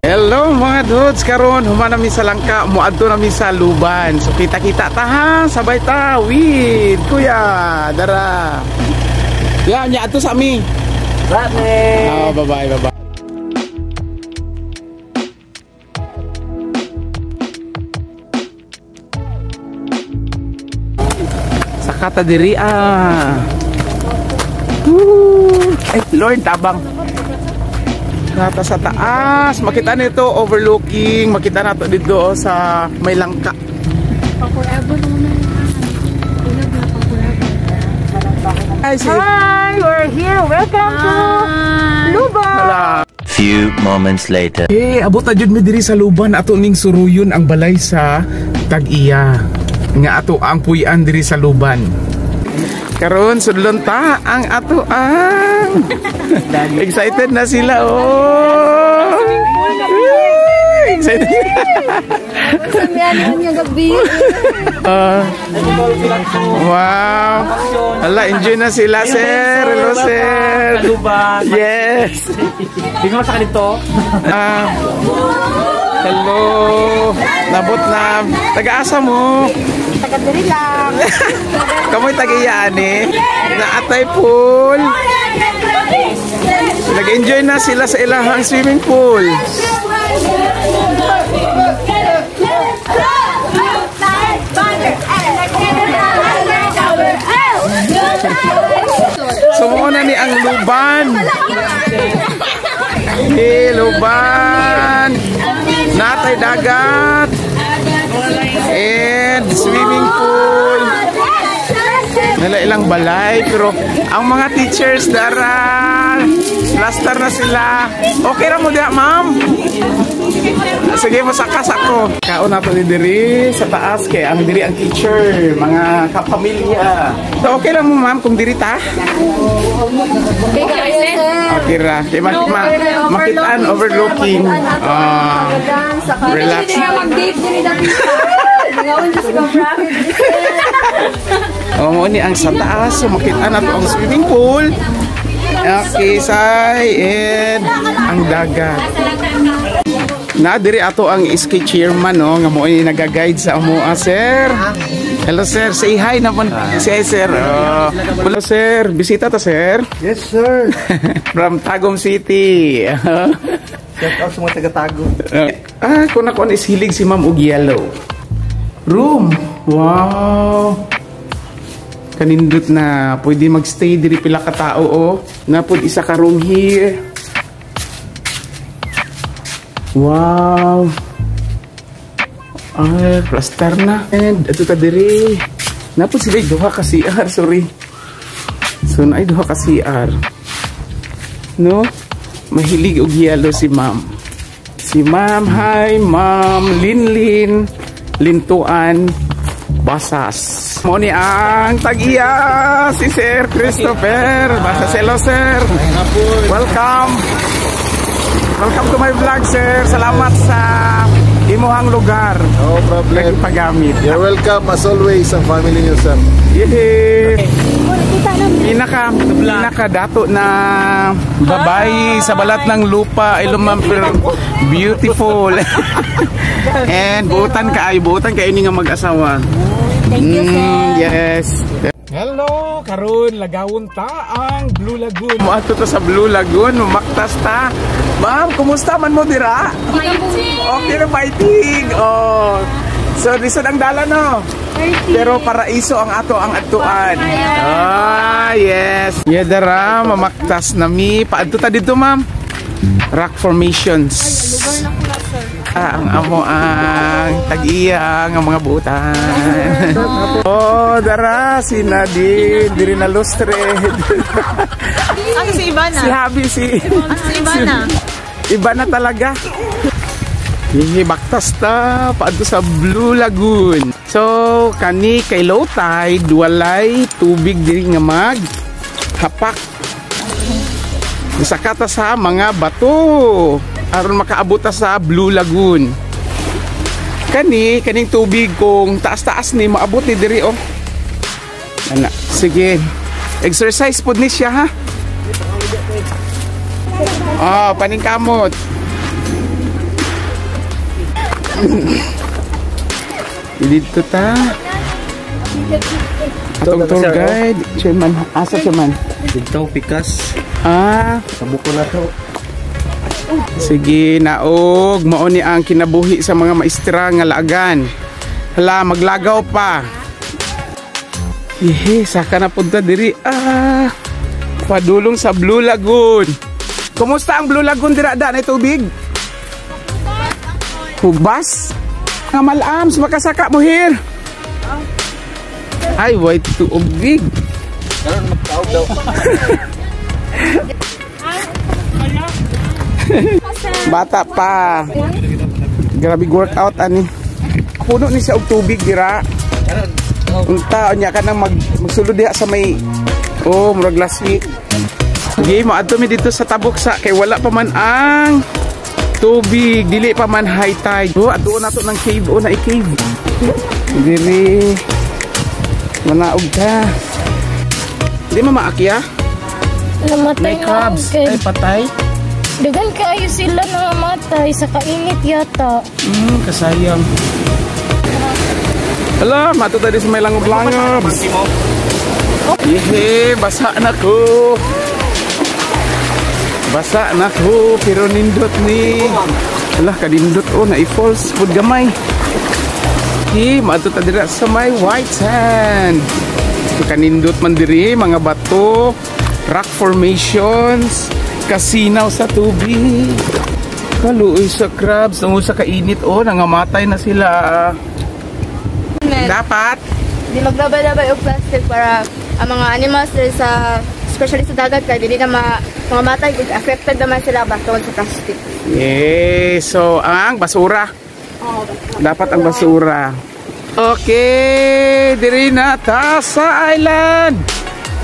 Hello mga dudes, karon human nami sa Langka, moadto nami sa Luban. So kita-kita ta ha, sabay ta with Kuya Dara. Ya, nya adto sa ami. Bye. Oh, bye-bye, bye-bye. Sakata diri ah. Woo! Ay, Lord, tabang. Nata sa taas, makita nito overlooking, makita nato dito sa may Langka. Hi, Hi, we're here. Welcome to Luban. Few moments later. Eh, abot na jud mi diri sa Luban, ato ning suruyon ang balay sa tag-iya. Nga ato ang puy-an diri sa Luban. Karon sudlon ta ang ato ang excited na sila oh. Excited. Wow. Hala, enjoy na sila sir. Hello sir. Yes. Di ko sa kanito. Hello. Nabot na. Taga-asa mo? Taga-diri lang. Kamoy taga-iyaan eh. Naatay pool. Nag-enjoy na sila sa ilahang swimming pool. So muna ni ang Luban. Hey, Luban. Natay dagat. And swimming pool. Nala ilang balay pero ang mga teachers dara plaster na sila. Okay ra mo diha, ma'am? Sige, masakas ako. Kaon na to ni diri sa taas kay ang diri ang teacher, mga kapamilya. So okay lang mo ma'am kung diri ta? Okay ra. Kay makitaan overlooking. Relax. Oh, mo ni ang sa taas, so makita na to ang swimming pool. Okay, say and ang dagat. Na diri ato ang SK chairman no nga mo ni naga-guide sa amoa sir. Hello sir, say hi na pon. Say hi sir. Oh. Hello sir, bisita ta sir. Yes sir. From Tagum City. Shout out sa mga taga-Tagum. Kung ako is hilig si ma'am og yellow. Room. Wow. Kanindot na pwede magstay diri pila ka tao oh. Napod isa ka room here. Wow. Ay, plaster na. And ato ta diri. Napod sila duha ka CR, sorry. So naay duha ka CR. No? Mahilig og yellow si ma'am. Si ma'am, hi ma'am Linlin Lintuan Basas. Mo ni ang tag-iya si Sir Christopher. Basas, hello sir. Welcome. Welcome to my vlog sir. Salamat sa imuhang lugar. No problem. Nagpagamit. You're welcome as always ang family niyo sir. Yehey. Pinaka dato na babae sa balat ng lupa. Hello ma'am, pero beautiful. And buutan kayo ni nga mag-asawa. Thank you sir. Yes. Hello, karon lagawon ta ang Blue Lagoon. Moadto ta sa Blue Lagoon, maktas ta. Ma'am, kumusta man mo dira? Okay na fighting. Oh. So, lisod ang dala, no? 30. Pero paraiso ang ato ang adtuan. Ah, yes. Yeah, dara, mamaktas na mi. Paadto ta dito, ma'am. Rock formations. Ah, ang amo ang tag-iya ang mga butan. Oh, dara si Nadine, diri na lustre. Ano si Ivana? Si Habi si Si Ivana. Iba na talaga. Hihi, baktas ta paadto sa Blue Lagoon. So, kani kay low tide, walay tubig diri nga mag hapak. Sakata sa mga bato aron makaabot ta sa Blue Lagoon. Kani kaning tubig kung taas-taas ni maabot ni diri oh. Ana, sige. Exercise pud ni siya ha. Oh, paningkamot. Dito ta. Atong tour guide, chairman, asa chairman? Dito, pikas. Ah, Sabuko na to. Sige, naog, mao ni ang kinabuhi sa mga maestra nga laagan. Hala, maglagaw pa. Ihe, saka na punta diri. Ah, padulong sa Blue Lagoon. Kumusta ang Blue Lagoon dira da na tubig? Hubas. Nga malams, makasaka mo here. Ay, white tubig. Karon magtaob daw. Bata pa. Grabe workout ani. Puno ni siya og tubig dira. Unta unya ka nang magsulod diha sa may oh, murag last week. Sige, moadto mi dito sa Tabuksa kay wala pa man ang tubig, dili pa man high tide. Oh, adto na to ng cave, oh, na cave. Diri manaog ka. Di mo maakya? Namatay May na crabs. ang Ay, patay. Dugan kaayo sila namatay sa kainit yata. Kasayang. Hala, mato tayo sa may langob-langob. Yehe, basa na ko. Basa na ko, pero nindot ni. Hala, kanindot oh, na-falls. Pud gamay. Hi, mato tayo dira sa may white sand. Kanindot man diri, mga bato, rock formations, kasinaw sa tubig. Kaluoy sa crabs, tungod sa kainit oh, nangamatay na sila. Dapat Di maglabay-labay og plastic para ang mga animals diri sa especially sa dagat kay dili na mga matay affected naman sila ba tungod sa plastic. Yeah, so ang basura. Dapat ang basura. Okay, diri na ta sa island.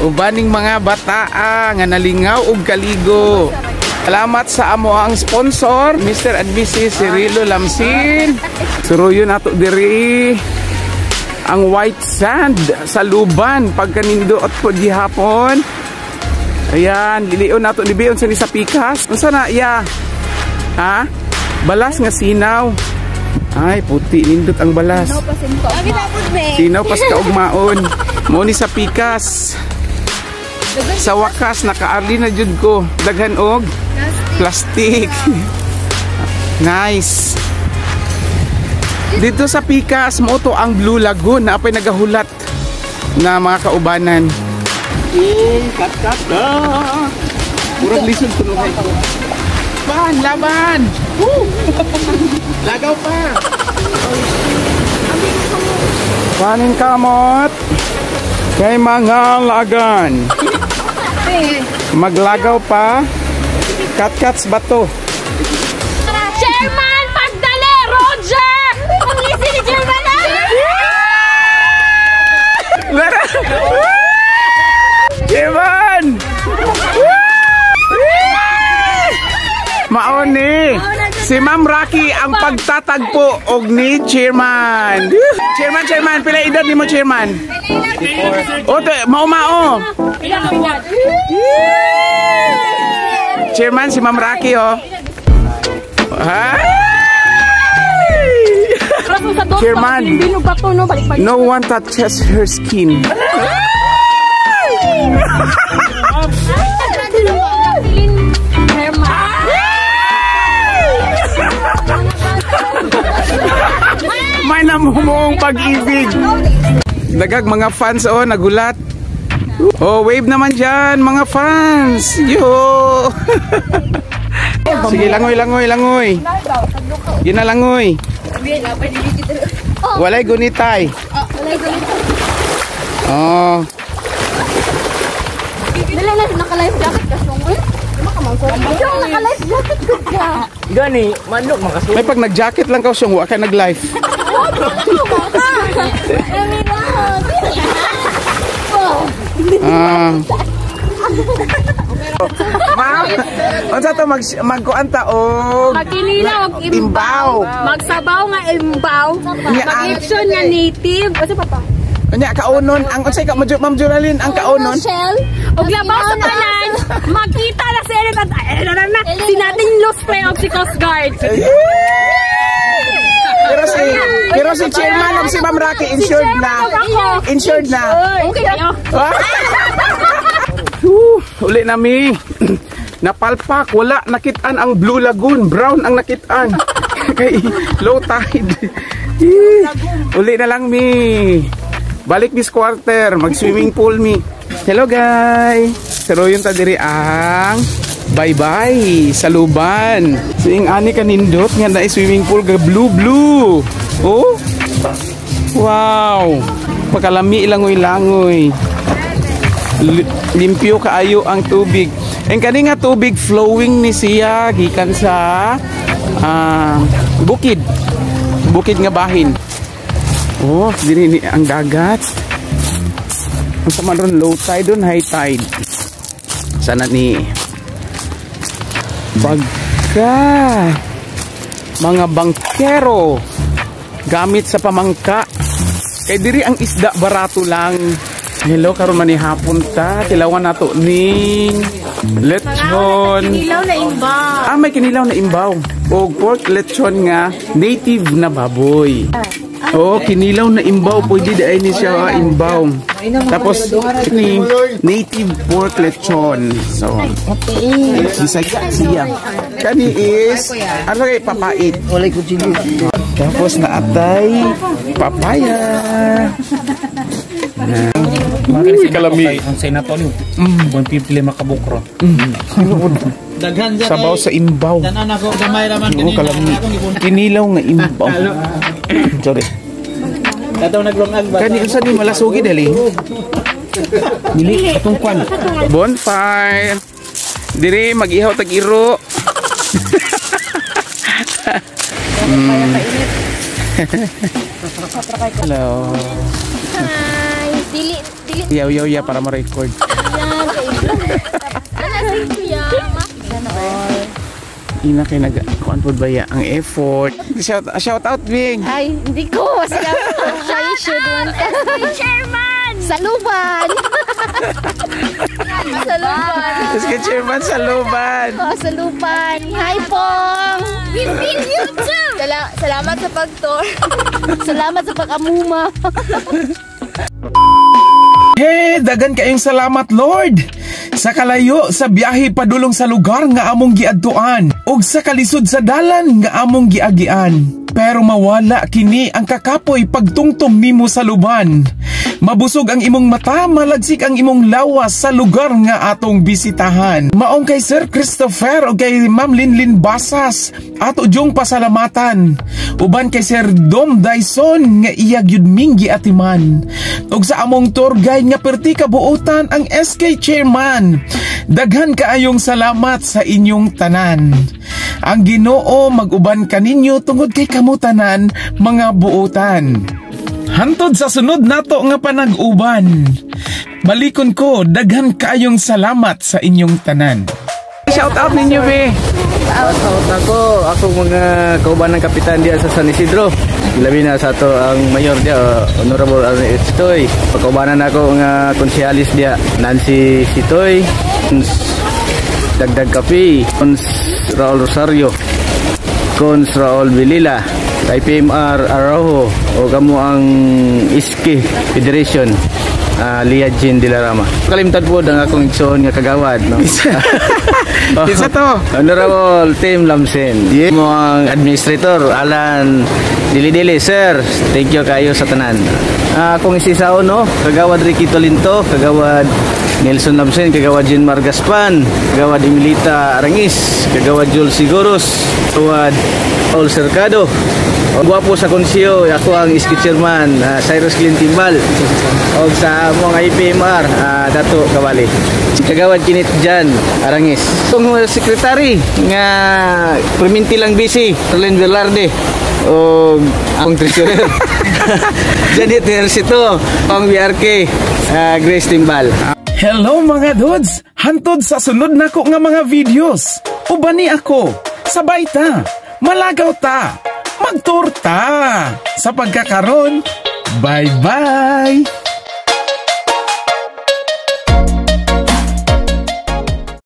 Ubaning mga bataa nga nalingaw og kaligo. Salamat sa amo ang sponsor, Mr. and Mrs. Cirilo Lamsin. Suruyon nato diri ang white sand sa Luban pagkanindot po gihapon. Ayan, lilion nato libion sa ni sa pikas. Unsa na iya? Ha? Balas nga sinaw. Ay, puti nindot ang balas. Sinaw pas kaugmaon. Mo ni sa pikas. Sa wakas nakaarli na jud ko. Daghan og plastic. Nice. Dito sa pikas mo to ang Blue Lagoon na apay nagahulat na mga kaubanan. Kat kat. Murag lisod kunuhay ko. Laban, laban. Woo! Lagaw pa. Panin kamot kay mga lagan. Maglagaw pa. Kat-kats bato. Chairman, pagdali! Roger! Ang lisi ni Chairman ah! Lara! Chairman! Maoni! Si Ma'am Rocky ang pagtatagpo og ni Chairman. Chairman, Chairman, pila edad nimo, Chairman? O, mao-mao. Chairman, si Ma'am Rocky, oh. Hi! Chairman, no one touches her skin. May na mo moong pag-ibig. Dagag mga fans oh, nagulat. Oh, wave naman dyan, mga fans. Yo! Sige, langoy, langoy, langoy. Ginalangoy. Walay gunitay. Oh. Dali na, naka-life jacket ka, Song. Uy, Ikaw, naka-life jacket ko ka. Gani, manok makasu. May pag nag-jacket lang ka siyang wa ka nag-life. Ah. Ma'am, unsa to mag magkuan ta og Magkinilaw og imbaw. Magsabaw nga imbaw. Nya ang Mag-action nga native. Asa pa pa? Nya kaunon ang unsay ka Ma'am Juralyn ang kaunon? Shell. Og labaw sa tanan, magkita na si Ellen at ay, na, na, na, si nating loose play og si Coast Guard. Pero si chairman og si Ma'am Rocky insured na. Insured na. Okay kayo. Whew, uli nami. Napalpak, wala nakitaan ang Blue Lagoon, brown ang nakitaan. Kay low tide. Eh, uli na lang mi. Balik this quarter, mag swimming pool mi. Hello guys. Pero yung ta diri ang bye-bye sa luban. So yung ani kanindot nga na swimming pool ga blue blue. Oh. Wow. Pakalami langoy-langoy. Limpyo kaayo ang tubig. Ang kani nga tubig flowing ni siya gikan sa bukid. Bukid nga bahin. Oh, diri ni ang dagat. Ang sama ron low tide don high tide. Sana ni pagka mga bangkero gamit sa pamangka. Kay diri ang isda barato lang. Hello, karon man ni hapon ta. Tilawan nato ning lechon. Kinilaw na imbaw. Ah, may kinilaw na imbaw. O pork lechon nga native na baboy. Oh, kinilaw na imbaw. Pwede di ay ni siya imbaw. Tapos ni native pork lechon. So, bisaya siya. Kani is ano kay papait. Walay kutsilyo. Tapos naatay papaya. Uy, kalami. Ang say na to ni. 150 makabukro. Daghan sa Sabaw sa imbaw. Tanan ako gamay ra man Oo, kalami. Kinilaw nga imbaw. Sorry. Kataw naglungag ba? Kani unsa ni malasugi dali? Dili atong kwan. Bonfire. Diri mag-ihaw tag iro. Hello. Hi. Dili, dili. Yaw yaw ya para ma-record. Yan, kaibigan. Ano, si Kuya? Ina kay nag kuan pod ba ya ang effort. Shout out Bing. Ay, hindi ko. Sila siya should want. Chairman! Saluban! Saluban. Sige chairman sa luban. Oh, saluban. Hi, Pong! We feel you too! Salamat sa pag-tour. Salamat sa pag-amuma. Hey, dagan kayong salamat Lord. Sa kalayo sa biyahe padulong sa lugar nga among giadtuan ug sa kalisod sa dalan nga among giagian. Pero mawala kini ang kakapoy pagtungtong nimo sa luban. Mabusog ang imong mata, malagsik ang imong lawas sa lugar nga atong bisitahan. Maong kay Sir Christopher o kay Ma'am Linlin Basas, ato dyong pasalamatan. Uban kay Sir Dom Dyson nga iya gyud ming giatiman. Ug sa among tour guide nga perti kabuotan ang SK Chairman. Daghan kaayong salamat sa inyong tanan. Ang Ginoo mag-uban kaninyo tungod kay kamo tanan mga buotan. Hantod sa sunod nato nga panag-uban. Balikon ko, daghan kaayong salamat sa inyong tanan. Shout out ninyo be. Shout out ako mga kauban ng kapitan diya sa San Isidro. Labi na sa ato ang mayor diya, Honorable Arne Estoy. Pagkaubanan ako nga konsehalis diya, Nancy Sitoy, Cons Dagdag Kapi, Cons Raul Rosario, Cons Raul Vilila, IPMR Araujo, o kamo ang ISKI Federation, Lia Jean de la Rama. Kalimtan po ang akong igsoon nga kagawad, no? Isa to. Honorable Tim Lamsen. Yeah. Mo ang administrator Alan Dili-Dili, sir. Thank you kayo sa tanan. Kung isisaon, no, Kagawad Ricky Tolinto, Kagawad Nelson Lamsen, Kagawad Jean Margaspan, Kagawad Emilita Arangis, Kagawad Jules Siguros, Kagawad Paul Cercado. Gwapo sa konseyo, ako ang iski chairman, Cyrus Clint Timbal. Og sa mga IPMR, Dato Kawali. Kagawad Kinit Jan Arangis. Itong secretary nga perminti lang busy, Arlen Velarde o akong treasurer. Janet Hercito, ang BRK, Grace Timbal. Hello, mga dudes! Hantod sa sunod nako nga mga videos. Ubani ako, sabay ta, malagaw ta, magturta. Sa pagkakaron, bye-bye!